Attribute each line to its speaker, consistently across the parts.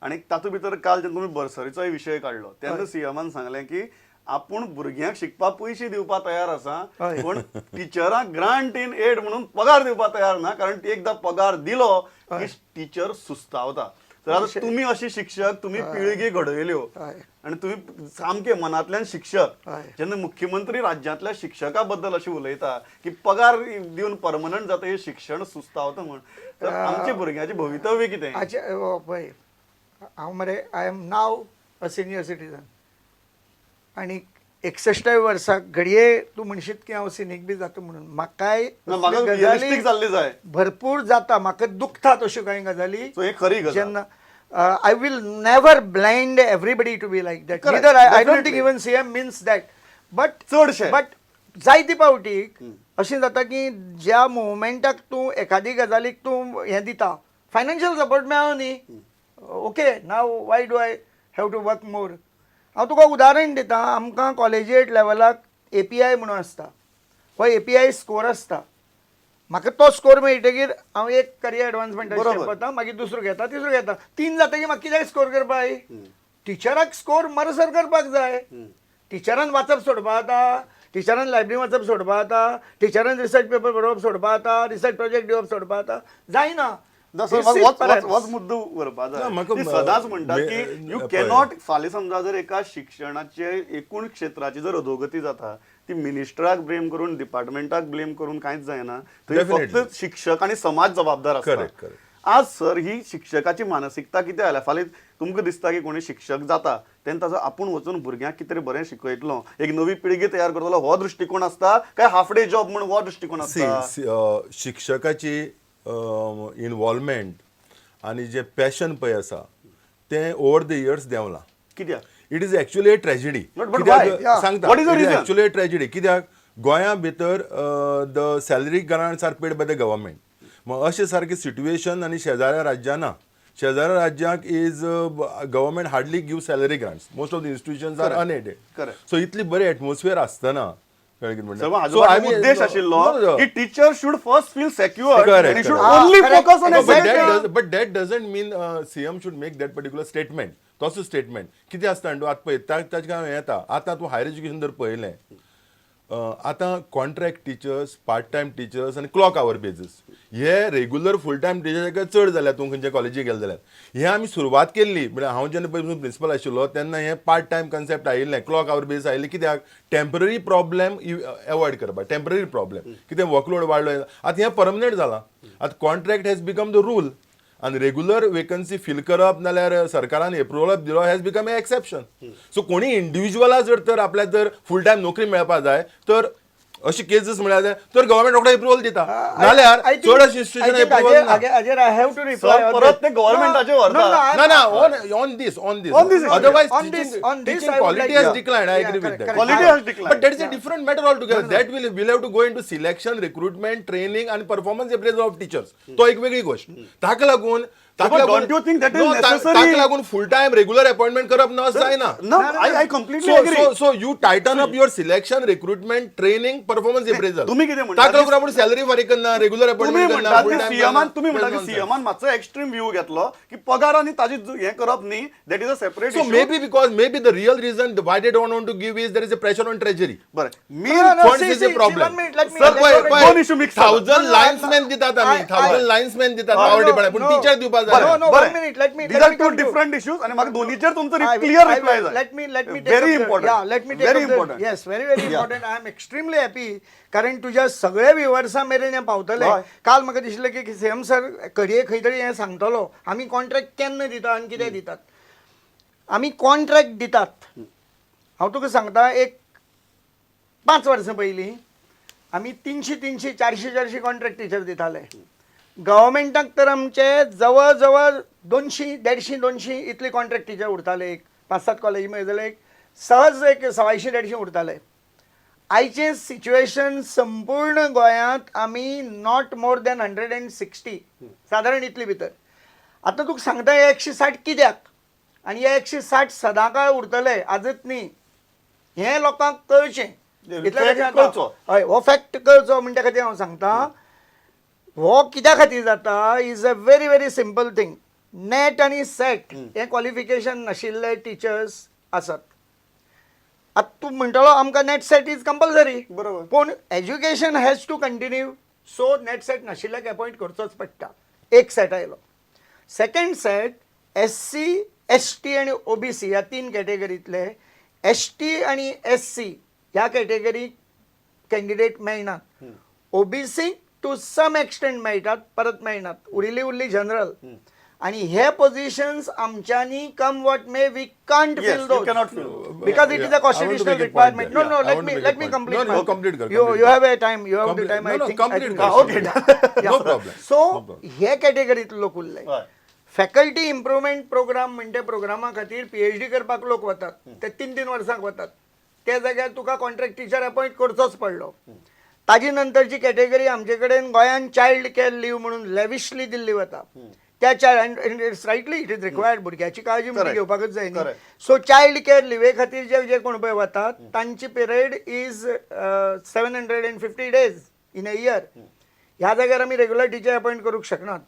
Speaker 1: आनी तातूंत भितर काल जेन्ना तुमी बर्सरीचोय विशय काडलो तेन्ना सीएमान सांगलें की आपूण भुरग्यांक शिकपाक पयशे दिवपाक तयार आसा, पूण टिचरांक ग्रांट इन एड म्हणून पगार दिवपाक तयार ना, कारण एकदां पगार दिलो की टिचर सुस्तावता. तर आतां तुमी अशी शिक्षक, तुमी पिळगी घडयल्यो आनी तुमी सामके मनांतल्यान शिक्षक, जेन्ना मुख्यमंत्री राज्यांतल्या शिक्षका बद्दल अशें उलयता की पगार दिवन परमनंट जाता हे शिक्षण सुस्तावता म्हण, तर आमच्या भुरग्यांचें भवितव्य कितें?
Speaker 2: पळय, हांव मरे, I am now a senior citizen आनी 61 वर्साक घडये तूं म्हणशीत की हांव सिनीक बी जाता म्हणून म्हाकाय
Speaker 1: ना, म्हाका रियलिस्टीक जाल्ली जाय.
Speaker 2: भरपूर जाता, म्हाका दुखता तश्यो कांय गजाली.
Speaker 1: सो हे खरी गजाल.
Speaker 2: जेन्ना I will never blind everybody to be like that.
Speaker 1: Correct.
Speaker 2: Neither I don't think
Speaker 1: Definitely.
Speaker 2: Even CM means that, but
Speaker 1: चडशे.
Speaker 2: बट जायते फावटी अशें जाता की ज्या मुवमेंटाक तूं एखादी गजालीक तूं हें दिता, फायनान्शियल सपोर्ट मेळ्ळो न्ही, okay, now why do I have to work more? हांव तुका उदाहरण दिता. आमकां कॉलेजिएट लेवलाक एपीआय म्हणून आसता, हो एपीआय स्कोर आसता. म्हाका तो स्कोर मेळटकीर हांव एक करियर एडवान्समेंट वता, मागीर दुसरो घेता, तिसरो घेता, तीन जातकीर म्हाका कित्याक स्कोर करपाक जाय? टिचराक स्कोर मरसर करपाक जाय. टिचरान वाचप सोडपा जाता, टिचरान लायब्ररी वाचप सोडपा जाता, टिचरान रिसर्च पेपर बरोवप सोडपा जाता, रिसर्च प्रोजेक्ट दिवप सोडपा जाता? जायना.
Speaker 1: ना सर,
Speaker 2: This is
Speaker 1: म्हाका
Speaker 2: perhaps-
Speaker 1: होच मुद्दो व्हरपा
Speaker 3: ना,
Speaker 1: जाय.
Speaker 3: म्हाका
Speaker 1: ती सदांच म्हणटात की you
Speaker 3: पळय.
Speaker 1: कॅनॉट, फाल्यां समजा जर एका शिक्षणाचे एकूण क्षेत्राची जर अधोगती जाता, ती मिनिस्टराक ब्लेम करून, डिपार्टमेंटाक ब्लेम करून कांयच जायना. थंय फक्त शिक्षक आनी समाज जबाबदार आसता.
Speaker 3: Correct, correct.
Speaker 1: आज सर, ही शिक्षकाची मानसिकता कितें जाल्या? फाल्यां तुमकां दिसता की कोणी शिक्षक जाता तेन्ना ताजो आपूण वचून भुरग्यांक कितें तरी बरें शिकयतलो, एक नवी पिळगी तयार करतलो हो दृश्टिकोण आसता, काय हाफ डे जॉब म्हूण हो दृश्टिकोण
Speaker 3: सी
Speaker 1: आसता?
Speaker 3: शिक्षकाची इनवॉल्वमेंट आनी जें पॅशन पळय आसा तें ओवर the years देंवलां.
Speaker 1: कित्याक?
Speaker 3: It is actually a tragedy.
Speaker 1: But why?
Speaker 3: सांगता.
Speaker 1: What is the reason?
Speaker 3: Actually a tragedy कित्याक गोंया भितर the salary grants are paid by the government. मग अशें सारकें सिट्युएशन आनी शेजाऱ्या राज्यां ना. शेजाऱ्या राज्यांक is government hardly give salary grants. Most of the institutions are unaided. So इतली बरी एटमॉस्फियर आसतना, कळ्ळें कितें
Speaker 1: सर,
Speaker 3: म्हणटा?
Speaker 1: हाजो
Speaker 3: So I mean,
Speaker 1: उद्देश
Speaker 3: no,
Speaker 1: आशिल्लो
Speaker 3: no.
Speaker 1: की teacher should first feel secure. Should only focus on
Speaker 3: No, but that doesn't mean CM should make that particular statement. तसो स्टेटमेंट कितें आसता न्हू, आतां पळय, ताजे हांव येता. आतां तूं हायर एज्युकेशन जर पळयलें, आतां contract teachers, part time teachers आनी क्लॉक our basis हे रेगुलर फूल टायम टिचर्स चड जाल्या. तूं खंयच्या कॉलेजीक गेले जाल्यार हें आमी सुरवात केल्ली. म्हळ्यार हांव जेन्ना पळय प्रिंसिपल आशिल्लो तेन्ना हें पार्ट टायम कन्सेप्ट आयिल्लें, क्लॉक our basis आयिल्लें. कित्याक? टेंपररी प्रॉब्लेम एवॉयड करपाक. टेंपररी प्रॉब्लेम कितें, वर्कलोड वाडलो. आतां हें परमनंट जालां. आतां contract has become the rule आनी रेगुलर वेकन्सी फील करप नाल्यार सरकारान एप्रुवल दिलो has become a exception. So कोणी इंडिव्हिज्युअला जर तर आपल्याक जर फूल टायम नोकरी मेळपा जाय तर अशी केसीस म्हळ्यार जाय तर गव्हर्मेंट रोखडो एप्रुवल दिता, नाल्यार चड अशी इन्स्टिट्यूशन एप्रुवल ना.
Speaker 2: हाजेर I have to reply.
Speaker 1: Sir, परत ते गव्हर्नमेंटाचेर व्हरता.
Speaker 3: ना ना, on this.
Speaker 1: On this issue.
Speaker 3: Otherwise
Speaker 2: On this
Speaker 3: teaching
Speaker 2: I would
Speaker 3: quality
Speaker 2: like
Speaker 3: has declined. I agree with
Speaker 2: correct,
Speaker 3: that.
Speaker 2: Correct.
Speaker 1: Quality has declined.
Speaker 3: But that is a different matter altogether. That will have to go into selection, recruitment, training and performance appraisal of teachers. तो एक वेगळी गोष्ट. ताका
Speaker 1: But
Speaker 3: लागून
Speaker 1: don't you think that is
Speaker 3: No,
Speaker 1: necessary?
Speaker 3: ताका लागून फुल time regular appointment करप ना अशें जायना.
Speaker 1: No, I completely
Speaker 3: So,
Speaker 1: agree.
Speaker 3: so you tighten up your selection, recruitment, training, performance appraisal.
Speaker 1: तुम्ही कितें म्हणटा?
Speaker 3: ताका लागून आपूण सॅलरी फारीक करना, रेग्युलर
Speaker 1: तुम्ही
Speaker 3: अपॉइंटमेंट करना,
Speaker 1: म्हणटात
Speaker 3: full
Speaker 1: की
Speaker 3: time
Speaker 1: सीएमान
Speaker 3: करना.
Speaker 1: तुम्ही म्हणटा की सीएमान मातसो एक्स्ट्रीम व्यू घेतलो की पगार आनी ताजी हें करप न्ही, that is a separate.
Speaker 3: So maybe because maybe the real reason why they don't want to give is there is a pressure on treasury.
Speaker 1: बरें, मी
Speaker 2: No, no,
Speaker 3: Funds
Speaker 2: see,
Speaker 3: is
Speaker 2: see,
Speaker 3: a problem.
Speaker 2: See, one minute, let me-
Speaker 3: Sir,
Speaker 2: let
Speaker 3: पळय,
Speaker 2: me-
Speaker 3: पळय,
Speaker 1: दोन issue mix जातात.
Speaker 3: 1000
Speaker 2: No, no,
Speaker 3: linesmen दितात आमी, 1000 linesmen दितात power
Speaker 2: no,
Speaker 3: department, पूण
Speaker 2: no.
Speaker 3: Teacher दिवपा
Speaker 2: No,
Speaker 3: जाय.
Speaker 2: no, one minute, let me-
Speaker 1: these
Speaker 2: let
Speaker 1: are
Speaker 2: me
Speaker 1: two
Speaker 2: come to-
Speaker 1: different issues आणि म्हाका दोन्हीचेर तुमचो क्लियर रिप्लाय जाय.
Speaker 2: Let me take
Speaker 1: very
Speaker 2: up the-
Speaker 1: important.
Speaker 2: Yeah, let me take
Speaker 1: very
Speaker 2: up the-
Speaker 1: important.
Speaker 2: Yes, very, very important. I am extremely happy कारण तुज्या सगळ्या व्युवर्सां मेरेन हें पावतलें. काल म्हाका दिसलें की सीएम सर घडये खंय तरी हें सांगतलो, आमी कॉन्ट्रॅक्ट केन्ना दिता आनी कितें दितात. आमी कॉन्ट्रॅक्ट दितात, हांव तुका सांगता, एक 5 वर्सां पयलीं आमी 300 300, 400 400 कॉन्ट्रॅक्ट टिचर दिताले गव्हर्मेंटाक. तर आमचे जवळ जवळ 200, 150, 200 इतले कॉन्ट्रॅक्ट टिचर उरताले. एक पांच सात कॉलेजी मेळ्ळे जाल्यार एक सहज एक 125, 150 उरताले. आयचें सिच्युएशन, संपूर्ण गोंयांत आमी not more than 160 सादारण इतले भितर. आतां तुका सांगता, हे 160 कित्याक आनी हे 160 सदांकाळ उरतले, आजच न्ही, हें लोकांक कळचें. इतले
Speaker 1: fact
Speaker 2: खातीर आतां-
Speaker 1: कळचो.
Speaker 2: हय, हो फॅक्ट कळचो म्हण त्या खातीर हांव सांगता. हो कित्या खातीर जाता is a very, very simple thing. Net आनी सॅट हे क्वॉलिफिकेशन नाशिल्ले टिचर्स आसात. आतां तूं म्हणटलो आमकां नॅट सॅट is compulsory.
Speaker 1: बरोबर.
Speaker 2: पूण education has to continue, so NET SET नाशिल्ल्याक appoint करचोच पडटा. एक सेट आयलो. Second set, SC, ST आनी ओबीसी ह्या तीन कॅटेगरींतले एसटी आनी एससी ह्या कॅटेगरीक कॅन्डिडेट मेळनात. ओबीसी टू सम एक्सटेंट मेळटात, परत मेळनात. उरिल्ली उरली जनरल. आनी हे पोझिशन्स आमच्यांनी come what may we can't
Speaker 1: Yes,
Speaker 2: fill
Speaker 1: you
Speaker 2: those
Speaker 1: cannot fill.
Speaker 2: Because it is a
Speaker 3: Yeah, I want to
Speaker 2: constitutional
Speaker 3: make a point
Speaker 2: requirement.
Speaker 3: there.
Speaker 2: No, no,
Speaker 3: Yeah, I
Speaker 2: let
Speaker 3: want
Speaker 2: me
Speaker 3: to make
Speaker 2: let
Speaker 3: a
Speaker 2: me
Speaker 3: point.
Speaker 2: complete.
Speaker 3: No, no, complete कर,
Speaker 2: You
Speaker 3: complete
Speaker 2: you
Speaker 3: कर.
Speaker 2: have a time. You have the
Speaker 3: Complete-
Speaker 2: time.
Speaker 3: no,
Speaker 2: I
Speaker 3: no,
Speaker 2: think. I
Speaker 3: complete
Speaker 2: think
Speaker 3: कर.
Speaker 2: I
Speaker 1: Okay,
Speaker 2: Yeah.
Speaker 3: No problem.
Speaker 2: So
Speaker 3: No problem.
Speaker 2: हे कॅटेगरीतले लोक उरले.
Speaker 1: हय.
Speaker 2: Faculty improvement programme म्हणटे प्रोग्रामा खातीर PhD करपाक लोक वतात, ते तीन तीन वर्सांक वतात. त्या जाग्यार तुका कॉन्ट्रॅक्ट टिचर अपॉयंट करचोच पडलो. ताजी नंतरची कॅटेगरी, आमचे कडेन गोंयान चायल्ड केअर लिव्ह म्हणून लेविशली दिल्ली वता. त्या child, it's rightly, it is required, भुरग्याची काळजी म्हणून
Speaker 1: Correct.
Speaker 2: घेवपाकच जाय न्ही.
Speaker 1: Correct.
Speaker 2: सो चायल्ड केअर लिवे खातीर जे जे कोण पळय वतात तांची period is 750 days in a year. ह्या जाग्यार आमी रेग्युलर टिचर अपॉयंट करूंक शकनात.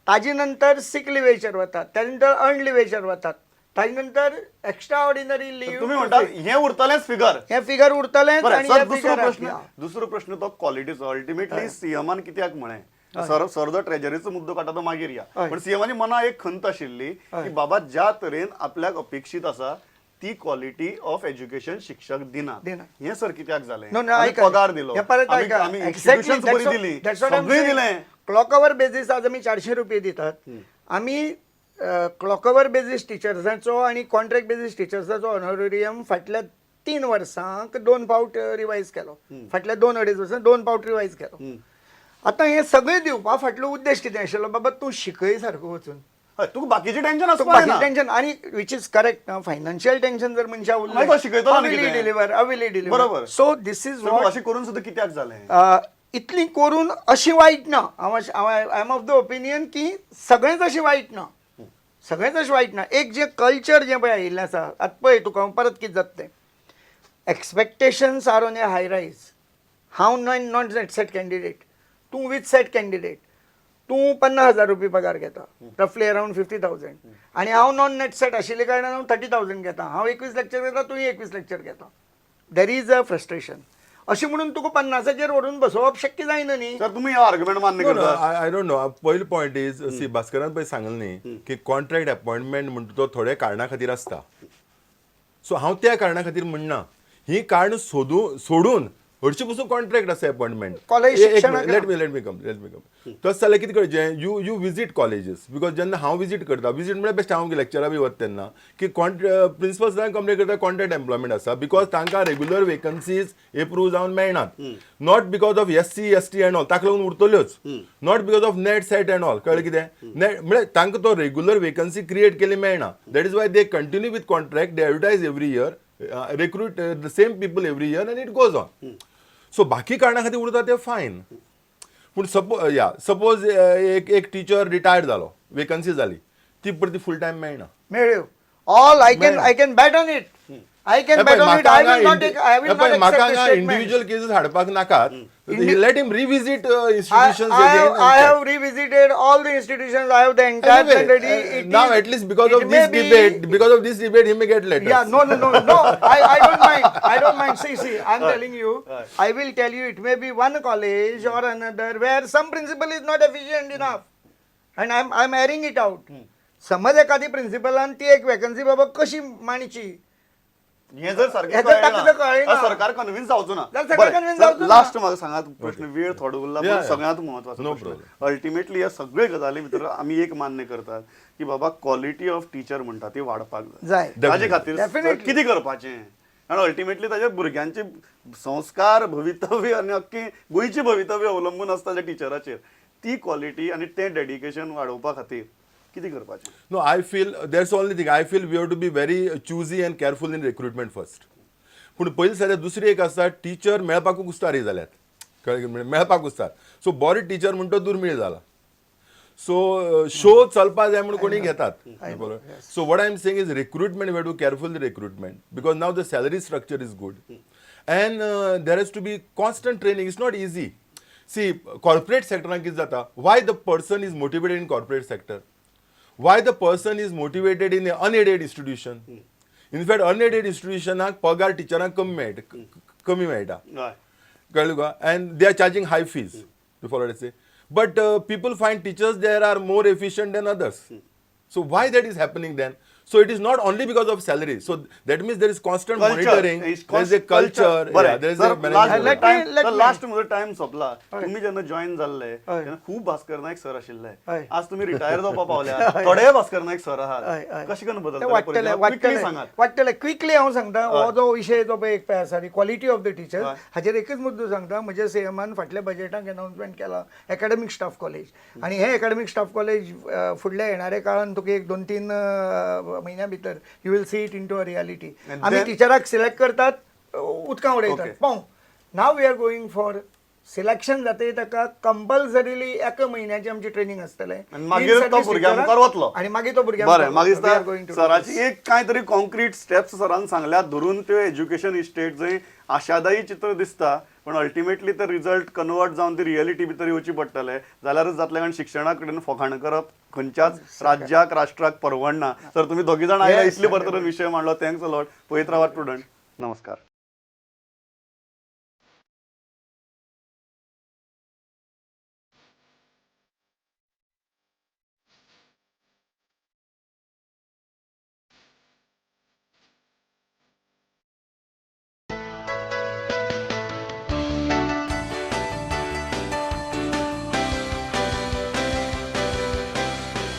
Speaker 2: ताजी नंतर सिक लिवेचेर वतात, ताजे नंतर अर्न लिवेचेर वतात, ताजे नंतर एक्स्ट्रा ऑर्डिनरी
Speaker 1: तुम्ही
Speaker 2: लिव्ह.
Speaker 1: म्हणटात हे उरतलेंच फिगर.
Speaker 2: हे फिगर उरतलेंच.
Speaker 1: बरें
Speaker 2: आनी
Speaker 1: सर,
Speaker 2: हे
Speaker 1: दुसरो
Speaker 2: फिगर
Speaker 1: प्रश्न, दुसरो प्रश्न तो क्वॉलिटीचो. अल्टिमेटली सीएमान कित्याक म्हळें, सर सर जो ट्रेजरीचो मुद्दो काडटा तो मागीर या,
Speaker 2: हय.
Speaker 1: पण सीएमाची मना एक खंत आशिल्ली की बाबा ज्या तरेन आपल्याक अपेक्षीत आसा ती क्वॉलिटी ऑफ एज्युकेशन शिक्षक दिना.
Speaker 2: दिना.
Speaker 1: हें सर कित्याक जालें?
Speaker 2: नो नो
Speaker 1: आमी
Speaker 2: आयका.
Speaker 1: पगार दिलो,
Speaker 2: हे परत
Speaker 1: आमी
Speaker 2: आयका.
Speaker 1: आमी इन्स्टिट्यूशन्स बरी दिली, सगळीं दिलें.
Speaker 2: क्लॉक our basis आज आमी 400 रुपये दितात. आमी क्लॉक our basis टिचर्साचो आनी कॉन्ट्रॅक्ट बेजीस टिचर्साचो ऑनोरेरियम फाटल्या 3 वर्सांक दोन फावट रिवायज केलो. फाटल्या दोन अडेच वर्सां दोन फावट रिवायज केलो. आतां हें सगळें दिवपा फाटलो उद्देश कितें आशिल्लो? बाबा तूं शिकय सारको वचून.
Speaker 1: हय, तुका बाकीचें टेन्शन
Speaker 2: तुका
Speaker 1: आसपाक
Speaker 2: बाकी
Speaker 1: जायना.
Speaker 2: टेन्शन आनी which is correct. Financial tension जर मनशा
Speaker 1: मागीर तो शिकयतलो आनी कितें?
Speaker 2: डिलिव्हर अविली डिलिव्हर.
Speaker 1: बरोबर.
Speaker 2: सो this is
Speaker 1: sir, मग अशें करून सुद्दां कित्याक जालें?
Speaker 2: इतली करून अशी वायट ना. हांव I am of the opinion की सगळेंच अशें वायट ना, सगळेंच अशें वायट ना. एक जें कल्चर जें पळय आयिल्लें आसा आतां पळय तुका हांव परत कितें जाता तें, expectations are on a high rise. हांव नॉन नेट सेट कॅन्डिडेट, तूं विथ सेट कॅन्डिडेट. तूं 50,000 रुपये पगार घेता, रफली अरावंड 50,000, आनी हांव नॉन नेट सेट आशिल्ल्या कारणान हांव 30,000 घेता. हांव 21 लेक्चर घेता, तूंय 21 लेक्चर घेता. There is a frustration. अशें म्हणून तुका 50चेर व्हरून बसोवप शक्य जायना न्ही.
Speaker 1: सर, तुम्ही हे आर्ग्युमेंट मान्य
Speaker 3: No, no,
Speaker 1: करता?
Speaker 3: I don't know. पयलो पॉयंट is, सी, भास्करान पळय सांगलें न्ही की कॉन्ट्रॅक्ट अपॉयंटमेंट म्हणटा तो थोड्या कारणा खातीर आसता. सो हांव त्या कारणा खातीर म्हणना. ही कारणां सोदून सोडून हरशीं पसून कॉन्ट्रॅक्ट आसा अपॉयंटमेंट.
Speaker 2: कॉलेज शिक्षणाक
Speaker 3: Let me come, let me come. तशें जाल्यार कितें करचें, you visit colleges, because जेन्ना हांव विजीट करता, विजीट म्हळ्यार बेश्टें हांव लेक्चरा बी वता तेन्ना की प्रिंसिपल सुद्दां कंप्लेन करता कॉन्ट्रॅक्ट एम्प्लॉयमेंट आसा, because तांकां रेगुलर वेकन्सीज एप्रूव जावन मेळनात. Not because of SC, ST and all, ताका लागून उरतल्योच, not because of NET SET and all. कळ्ळें कितें? नेट म्हळ्यार तांकां तो रेगुलर वेकन्सी क्रिएट केली मेळना. That is why they continue with contract. They advertise every year, recruit the same people every year, and it goes on. So बाकी कारणां खातीर उरता ते फायन. पूण या सपोज एक एक टिचर रिटायर्ड जालो, वेकन्सी जाली, ती परती फूल टायम मेळना.
Speaker 2: मेळ्यो. All I can bet on it. I can bet on it. I will not take, I will not
Speaker 3: म्हाका
Speaker 2: एक्सेप्ट
Speaker 3: हांगा
Speaker 2: स्टेटमेंट.
Speaker 3: इंडिव्हिज्युअल केसीस हाडपाक नाकात. Let him revisit institution.
Speaker 2: I have revisited all the institutions. I have the entire
Speaker 3: Anyway,
Speaker 2: thing ready. It
Speaker 3: now
Speaker 2: is-
Speaker 3: at least because
Speaker 2: it
Speaker 3: of
Speaker 2: may
Speaker 3: this debate, because of this debate, he may get letters.
Speaker 2: Yeah, no. I don't mind. I don't mind. See, I'm telling you, I will tell you, it may be one college or another where some principal is not efficient enough. And I'm airing it out. समज एखादी प्रिन्सिपलान ती एक vacancy बाबा कशी मांडची.
Speaker 1: हे जर सारकें
Speaker 2: हे जर ताका जर कळ्ळें ना.
Speaker 1: सरकार कन्विन्स जावचो ना.
Speaker 2: जाल्यार सरकार convince जावचो ना.
Speaker 1: लास्ट म्हाका सांगात प्रश्न, वेळ थोडो उरला,
Speaker 3: Yeah,
Speaker 1: पूण
Speaker 3: yeah.
Speaker 1: सगळ्यांत म्हत्वाचो
Speaker 3: No
Speaker 1: प्रश्न.
Speaker 3: problem.
Speaker 1: Ultimately ह्या सगळे गजाली भितर आमी एक मान्य करतात की बाबा क्वॉलिटी ऑफ टिचर म्हणटा ती वाडपाक
Speaker 2: जाय.
Speaker 1: ताजे खातीर
Speaker 2: Definitely.
Speaker 1: कितें करपाचें? कारण अल्टिमेटली ताजे भुरग्यांचे संस्कार, भवितव्य आनी अख्खी गोंयचें भवितव्य अवलंबून आसता त्या टिचराचेर. ती क्वॉलिटी आनी तें डेडिकेशन वाडोवपा खातीर कितें करपाचें?
Speaker 3: No, I feel that's the only thing. I feel we have to be very choosy and careful in recruitment first. पूण पयलीं जाल्यार दुसरी एक आसा, टिचर मेळपाकूच कुस्तारी जाल्यात. कळ्ळें की? मेळपाक कुस्तार. सो बरो टिचर म्हणटा तो दुर्मीळ जाला. सो शो चलपा जाय म्हणून कोणी घेतात, बरोबर? So what I am saying is recruitment, we to careful recruitment, because now the salary structure is good and there has to be constant training. It's not easy. See, corporate सेक्टरान कितें जाता, why the person is motivated in corporate sector? Why the person is motivated in unaided institution? In fact unaided इन्स्टिट्यूशनाक पगार टिचरांक कमी मेळटा, कमी मेळटा. कळ्ळें तुका? And they are charging high fees, you follow say, but people find teachers there are more efficient than others. So why that is happening then? So it is not only because of salary. So that means there is constant monitoring, there is a culture, there is a
Speaker 2: Let me- let me-
Speaker 1: last म्हजो time सोंपला. तुम्ही जेन्ना join जाल्ले
Speaker 2: हय.
Speaker 1: तेन्ना खूब Bhaskar Naik sir आशिल्ले.
Speaker 2: हय.
Speaker 1: आज तुम्ही रिटायर जावपा पावल्या, थोडे भास्कर नायक सर
Speaker 2: हय,
Speaker 1: आहात.
Speaker 2: हय.
Speaker 1: कशें करून
Speaker 2: ते
Speaker 1: बदलतले?
Speaker 2: वाडटले.
Speaker 1: क्विकली
Speaker 2: वाडटले.
Speaker 1: सांगात.
Speaker 2: वाडटले. क्विकली हांव सांगता, हो
Speaker 1: हय.
Speaker 2: जो विशय जो पळय एक पळय आसा, क्वॉलिटी ऑफ the teacher,
Speaker 1: हय.
Speaker 2: हाचेर एकच मुद्दो सांगता. म्हज्या सीएमान फाटल्या बजेटाक अनाउन्समेंट केला एकाडेमीक स्टाफ कॉलेज, आनी हे एकाडेमीक स्टाफ कॉलेज फुडल्या येणाऱ्या काळान तुका एक 2-3 म्हयन्या भितर you will see it into a reality.
Speaker 1: And
Speaker 2: आमी टिचराक सिलेक्ट करतात, उदकां उडयतात पाव. Now we are going for selection जातकीर ताका कंपल्सरीली एका म्हयन्याची आमची ट्रेनींग आसतलें.
Speaker 1: आनी मागीर तो भुरग्यां मुखार वतलो.
Speaker 2: आनी मागीर तो भुरग्यां
Speaker 1: बरें,
Speaker 2: मुखार
Speaker 1: मागीर
Speaker 2: वतलो. We are going to do
Speaker 1: सराची
Speaker 2: this.
Speaker 1: एक कांय तरी कॉन्क्रीट स्टेप्स सरान सांगल्यात धरून त्यो एज्युकेशन इस्टेट जंय आशादायी चित्र दिसता, पण अल्टिमेटली ते रिजल्ट कन्वर्ट जावन ती रियलिटी भितर येवची पडटले जाल्यारच जातलें, कारण शिक्षणा कडेन फकाणां करप खंयच्याच राज्याक राष्ट्राक परवडना. सर, तुमी दोगी जाण आयले, इतले बरे तरेन विशय मांडलो, thanks a lot. पळयत रावात प्रुडंट. नमस्कार.